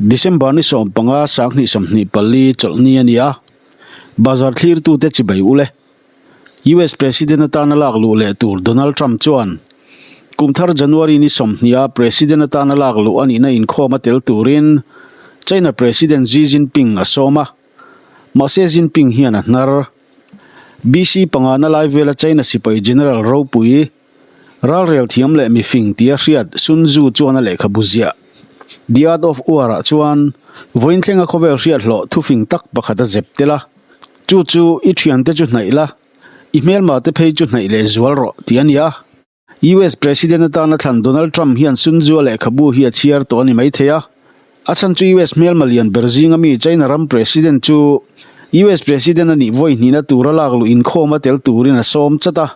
December ni 15 2024 chawlhni a ni a, bazar thlirtute chibai ul e. US President atana lak luh leh tur Donald Trump chuan kum thar January ni 20 a President atana lak luh a nihna inkhawm a tel turin China President Xi Jinping a sawm a, mahse Jinping hian a hnar. BC pangana lai vela China sipai General ropui Ralrel thiam leh mifing tia hriat Sun Tzu chuan a lehkhabu ziah The Art of War ah chuan vawiin thlenga khawvel hriat hlawh thufing tak pakhat a zep tel a, chu chu i thiante chu hnaih la, i hmelma te phei chu hnaih leh zual rawh tih a ni a. US President atana thlan Donald Trump hian Sun Tzu a lehkhabu hi a chhiar tawh a ni maithei a, a chhan chu US hmelma lian ber zinga mi China ram President chu US President a nih vawi hnihna tura lak luh inkhawm a tel turin a sawm chat a.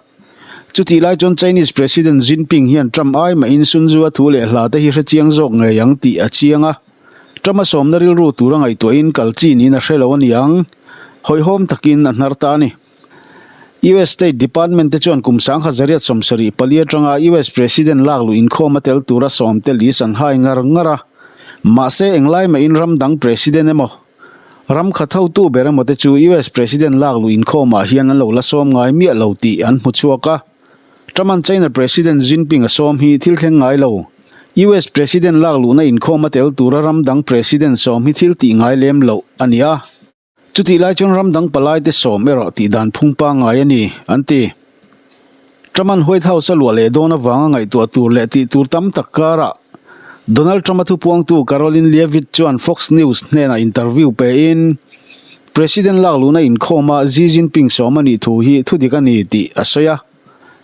Chutih lai chuan Chinese President Jinping hian Trump ai mahin Sun Tzu a thu leh hla te hi hre chiang zawk ngei ang tih a chiang a. Trump a sawmna rilru tura ngaihtuahin kal chi niin a hre lo a ni ang. Hawihhawm takin a hnar ta a ni. US State Department te chuan kum 1874 atanga US President lak luh inkhawm a tel tura sawm te list an hai ngar ngar a. Mahse englai mahin ram dang President emaw, ram khat hotu ber emaw te chu US President lak luh inkhawmah hian an lo la sawm ngai miah lo tih an hmu chhuak a. Trump-a'n China President Jinping a sawm hi thil thleng ngai lo. US President lak luhna inkhawm a tel tura ram dang President sawm hi thil tih ngai lem loh a ni a. Chutih lai chuan ram dang palai te sawm erawh tih dan phung pangngai a ni, an ti. Trump-a'n White House a luah leh dawn avanga ngaihtuah tur leh tih tur tam tak karah Donald Trump-a thupuangtu Karoline Leavitt chuan Fox News hnenah interview pein, President lak luhna inkhawma Xi Jinping sawm a nih thu hi thudik a ni tih a sawi a.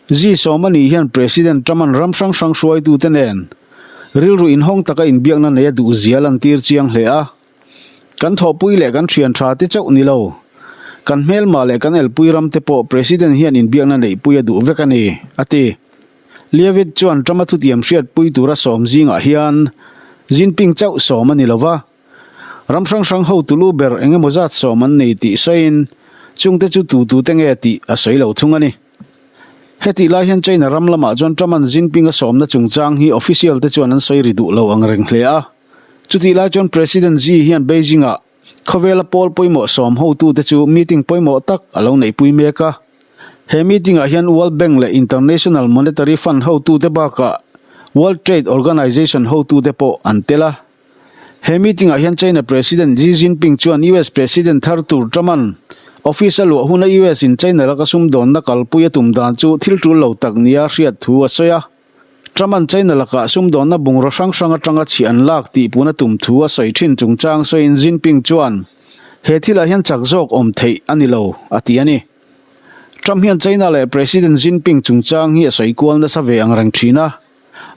Xi sawm a nih hian President Trump-a'n ram hrang hrang hruaitute nen rilru inhawng taka inbiakna nei a duhzia a lantir chiang hle a. Kan thawhpui leh kan thian tha te chauh ni lo. Kan hmelma leh kan elpui ram te pawh President hian inbiakna neihpui a duh vek a ni, a ti. Leavitt chuan Trump-a thutiam hriatpui tura sawm zingah hian Jinping chauh sawm a ni lo va, ram hrang hrang hotu lu ber eng emaw zat sawm an nei tih sawiin chungte chu tu tu te nge tih a sawi lo thung a ni. Hetih lai hian China ram lamah chuan Trump-a'n Jinping-a sawmna chungchang hi official te chuan an sawi ri duh lo ang reng hle a. Chutih lai chuan President Xi hian Beijing-ah khawvela pawl pawimawh sawm hotute chu meeting pawimawh tak a lo neihpui mek a. He meeting-ah hian World Bank leh International Monetary Fund hotute bakah World Trade Organization hotute pawh an tel a. He meeting-ah hian China President Xi Jinping chuan US President thar tur Trump-a'n office a luah huna US-in China laka sumdawnna kalpui a tum dan chu thil tul lo tak nia hriat thu a sawi a. Trump-a'n China lakah sumdawnna bungraw hrang hrang atanga chhi an lak tih puna tum thu a sawi thin chungchang sawiin Jinping chuan, He thilah hian chak zawk awm theih a ni lo, a ti a ni. Trump hian China leh President Jinping chungchang hi a sawi kual nasa ve ang reng thin a.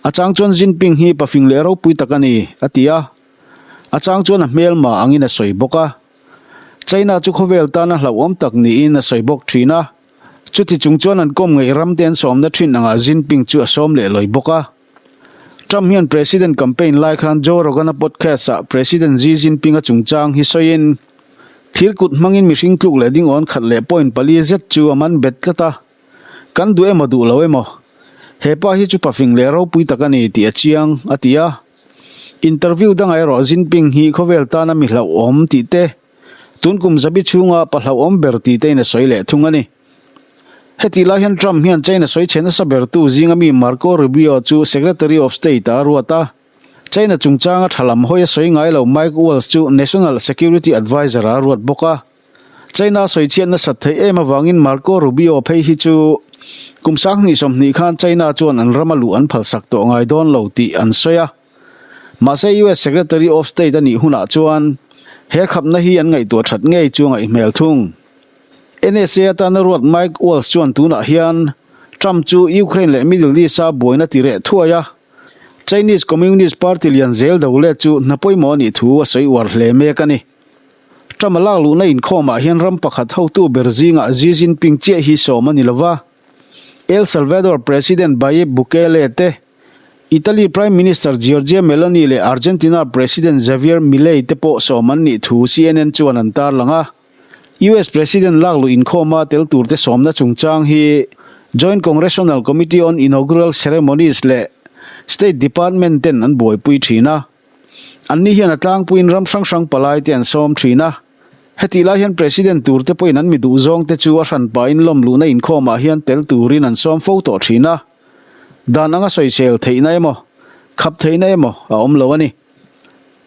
A chang chuan Jinping hi pafing leh ropui tak a ni, a ti a. A chang chuan a hmelma angin a sawi bawk a. China chu khawvel tana hlauhawm tak niin a sawi bawk thin a. Chuti chung chuan an kawm ngaih ram te an sawmna thin angah Jinping chu a sawm leh lawi bawk a. Trump hian President campaign lai khan Joe Rogan-a podcast-ah President Xi Jinping-a chungchang hi sawiin, Thir kut hmangin mihring tluk leh ding awn khat leh point pali zet chu a man bet tlat a. Kan duh emaw duh lo emaw, he pa hi chu pafing leh ropui tak a ni tih a chiang, a ti a. Interview dangah erawh Jinping hi khawvel tana mi hlauhawm tih te, Tun kum zabi chhunga pa hlauhawm ber tih te in a sawi leh thung a ni. Hetih lai hian Trump hian China sawi chhe nasa bertu zinga mi Marco Rubio chu Secretary of State ah a ruat a. China chungchanga tha lam hawi a sawi ngai lo Mike Waltz chu National Security Adviser ah a ruat bawk a. China sawi chhiat nasat theih em avangin Marco Rubio phei hi chu kum 2020 khan China chuan an rama luh an phalsak tawh ngai dawn lo tih an sawi a. Mahse US Secretary of State a nih hunah chuan he khapna hi an ngaihtuah that ngei chu a ngaihhmel thung. NSA atana ruat Mike Waltz chuan tunah hian Trump chu Ukraine leh Middle East-a buaina ti reh thuai a, Chinese Communist Party lian zel do let chu hna pawimawh a nih thu a sawi uar hle mek a ni. Trump a lak luhna inkhawmah hian ram pakhat hotu ber zingah Xi Jinping chiah hi sawm a ni lova, El Salvador President Nayib Bukele te, Italy Prime Minister Giorgia Meloni leh Argentina President Javier Milei te pawh sawm an nih thu CNN chuan an tarlang a. US President lak luh inkhawma tel turte sawmna chungchang hi Joint Congressional Committee on Inaugural Ceremonies leh State Department ten an buaipui thin a. Anni hian a tlangpuiin ram hrang hrang palaite an sawm thin a. Hetih lai hian President turte pawhin an mi duhzawngte chu a hranpain lawmluhna inkhawmah hian tel turin an sawm fo tawh thin a. Dan anga sawisel theihna emaw, khap theihna emaw a awm lo a ni.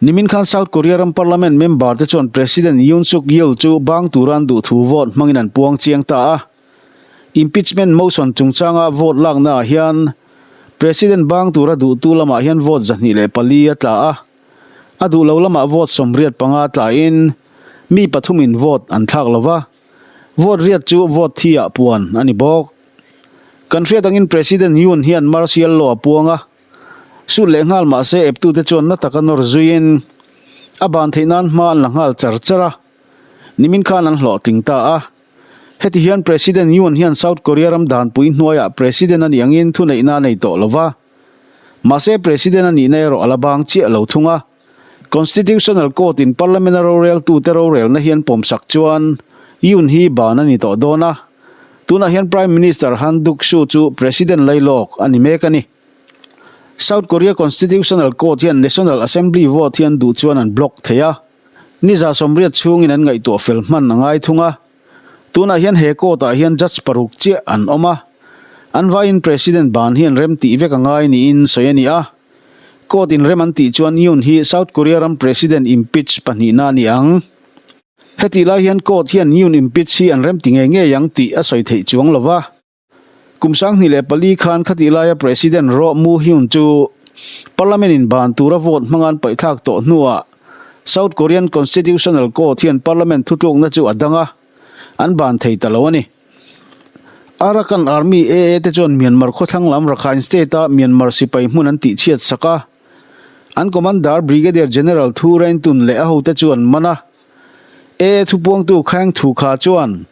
Nimin khan South Korea ram Parliament member te chuan President Yoon Suk Yeol chu bang tura an duh thu vote hmangin an puang chiang ta a. Impeachment motion chungchanga vote laknaah hian President bang tura duhtu lamah hian vote 204 a tla a, a duh lo lamah vote 85 tlain mi pathumin vote an thlak lo va, vote riat chu vote thi ah puan a ni bawk. Kan hriat angin President Yoon hian martial law a puang a, sut leh nghal mahse eptute chuan na taka nawr zuiin a ban theih nan hma an la nghal char char a, nimin khan an hlawhtling ta a. Heti hian President Yoon hian South Korea ram danpui hnuaiah President a nih angin thuneihna a nei tawh lo va. Mahse President a nihna erawh a la bang chiah lo thung a. Constitutional Court in Parliament a roreltute rorelna hian pawmsak chuan Yoon hi ban a ni tawh dawn a. Tunah hian Prime Minister Han Duck-soo chu President lailawk a ni mek a ni. South Korea Constitutional Court hian National Assembly vote hi an duh chuan an block thei a. Ni 180 chhungin an ngaihtuah fel hman a ngai thung a. Tunah hian he court ah hian judge paruk chiah an awm a. An vaiin President ban hian rem tih vek a ngai niin sawi a ni a. Court in rem an tih chuan Yoon hi South Korea ram President impeach pahnihna a ni ang. Hetih lai hian court hian Yoon impeach hi an rem ti ngei ngei ang tih a sawi theih chuang lo va. Kum 2004 khan khatih laia President Roh Moo-hyun chu Parliament in ban tura vote hmanga an paihthlak tawh hnuah South Korean Constitutional Court hian Parliament thutlukna chu a dang a, an ban thei ta lo a ni. Arakan Army AA te chuan Myanmar khawthlang lam Rakhine State-a Myanmar sipai hmun an tihchhiat sak a, an Commander Brigadier General Thu Rain Tun leh a hote chu an man a. AA thupuangtu Khaeng Thu Kha chuan,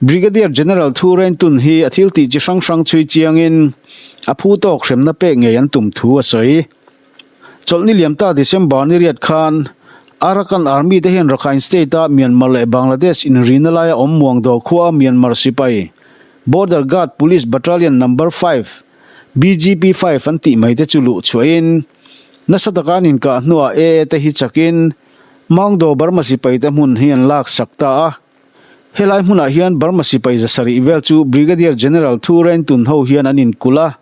Brigadier General Thu Rain Tun hi a thil tih chi hrang hrang chhui chiangin a phu tawk hremna pek ngei an tum thu a sawi. Chawlhni liam ta December ni riat khan Arakan Army te hian Rakhine State-a Myanmar leh Bangladesh inrina laia awm Muangdaw khuaa Myanmar sipai Border Guard Police Battalion Number 5, BGP 5, an tih mai te chu luh chhuahin nasa taka an inkah hnuah AA te hi chakin Maungdaw Burma sipai te hmun hi an lak sak ta a. Helai hmunah hian Burma sipai 700 vel chu Brigadier General Thu Rain Tun ho hian an inkulh a.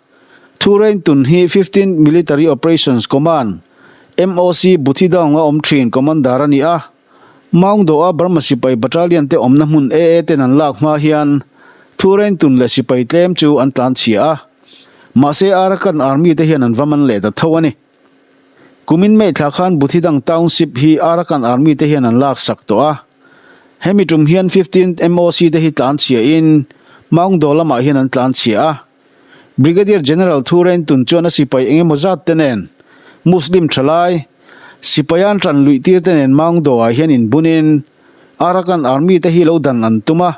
Thu Rain Tun hi 15th Military Operations Command, MOC, Buthidaung a awm thin Commander a ni a. Maungdaw-a Burma sipai battalion te awmna hmun AA ten an lak hma hian Thu Rain Tun leh sipai tlem chu an tlanchhia a. Mahse Arakan Army te hian an va man leh ta tho a ni. Kumin May thla khan Buthidang Township hi Arakan Army te hian an lak sak tawh a. Hemi tum hian 15th MOC te hi tlanchhia in Maungdaw lamah hian an tlanchhia a. Brigadier General Thu Rain Tun chuan a sipai eng emaw zat te nen Muslim thalai sipai an tan luih tir te nen Maungdaw ah hian inbun in Arakan Army te hi lo dan an tum a.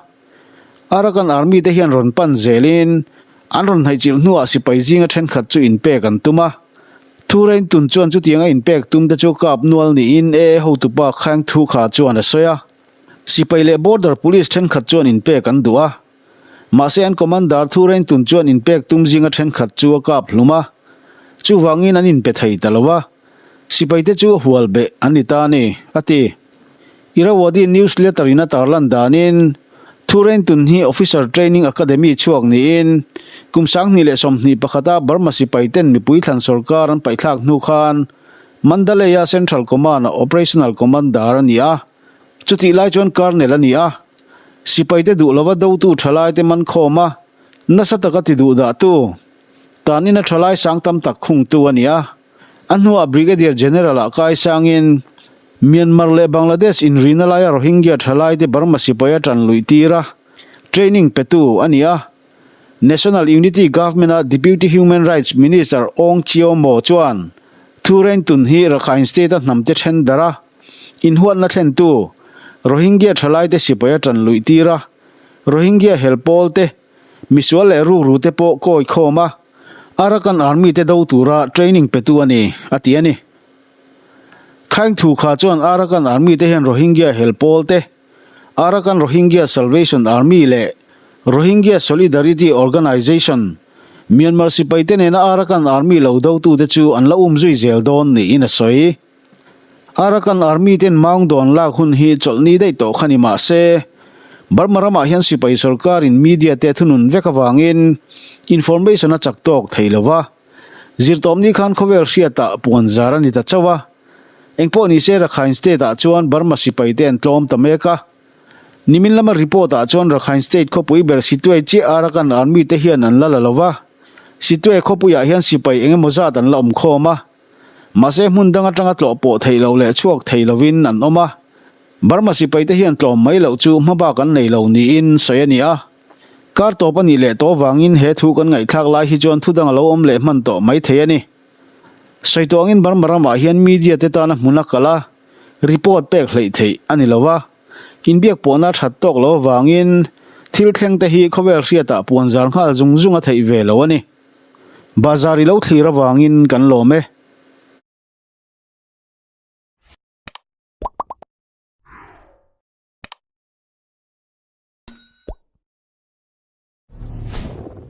Arakan Army te hian rawn pan zel in an rawn hnaihchilh hnuah sipai zinga thenkhat chu inpek an tum a. Thu Rain Tun chuan chutianga inpek tum te chu kap nual niin AA hotupa Khaeng Thu Kha chuan a sawi a. Sipai leh Border Police thenkhat chuan inpek an duh a. Mahse an Commander Thu Rain Tun chuan inpek tum zinga thenkhat chu a kap hlum a. Chuvangin an inpe thei ta lo a. Sipai te chu a hual beh an ni ta a ni, a ti. Irrawaddy News Letter in a tarlan danin, Thu Rain Tun hi Officer Training Academy chhuak niin, kum 2021 a Burma sipai ten mipui thlan sorkar an paihthlak hnu khan Mandalay-a Central Command-a Operational Commander a ni a, chutih lai chuan Colonel a ni a. Sipaite duh lova dotu thalaite man khawm a, nasa taka ti duh dahtu, tanin a thalai sang tam tak khungtu a ni a. A hnuah Brigadier General-ah kai sangin Myanmar leh Bangladesh inrina laia Rohingya thalaite Burma sipai a tan luih tir a, training petu a ni a. National Unity Government-a Deputy Human Rights Minister Aung Kyaw Moe chuan Thu Rain Tun hi Rakhine State-a hnamte then darh a, inhuatna thlentu Rohingya thalaite sipai a tan luih tir a, Rohingya hel pawlte, misual leh rukrute pawh kawi khawm a, Arakan Army te do tura training petu a ni, a ti a ni. Khaing thu kha chuan Arakan Army te hian Rohingya hel pawl te, Arakan Rohingya Salvation Army leh Rohingya Solidarity Organization, Myanmar sipai te nena Arakan Army lo dotute chu an la um zui zel dawn niin a sawi. Arakan Army ten Maungdawn lak hun hi chawlhni daih tawh kha ni mah se, Burma ramah hian sipai sorkarin media te thunun vek avangin information a chak tawk thei lo va. Zirtawpni khan khawvel hriatah puan zar a ni ta chauh a. Engpawh ni se Rakhine State ah chuan Burma sipai te an tlawm ta mek a. Nimin lama report ah chuan Rakhine State khawpui ber Sittwe chiah Arakan Army te hian an la la lo va. Sittwe khawpuiah hian sipai engemaw zat an la awm khawm a. Mahse hmun dang atanga tlawh pawh theih loh leh chhuak thei lovin an awm a. Burma sipai te hian tlawm mai loh chu hmabak an nei lo niin sawi a ni a. Kar tawp a nih leh tawh vangin he thu kan ngaihthlak lai hi chuan thu dang a lo awm leh hman tawh mai thei a ni. Sawi tawh angin Burma ramah hian media te tana hmun a kal a, report pek hleih theih a ni lo va. Inbiak pawhna a that tawk lo avangin thil thleng te hi khawvel hriatah puan zar nghal zung zung a theih ve lo a ni. Bazar i lo thlir avangin kan lawm e.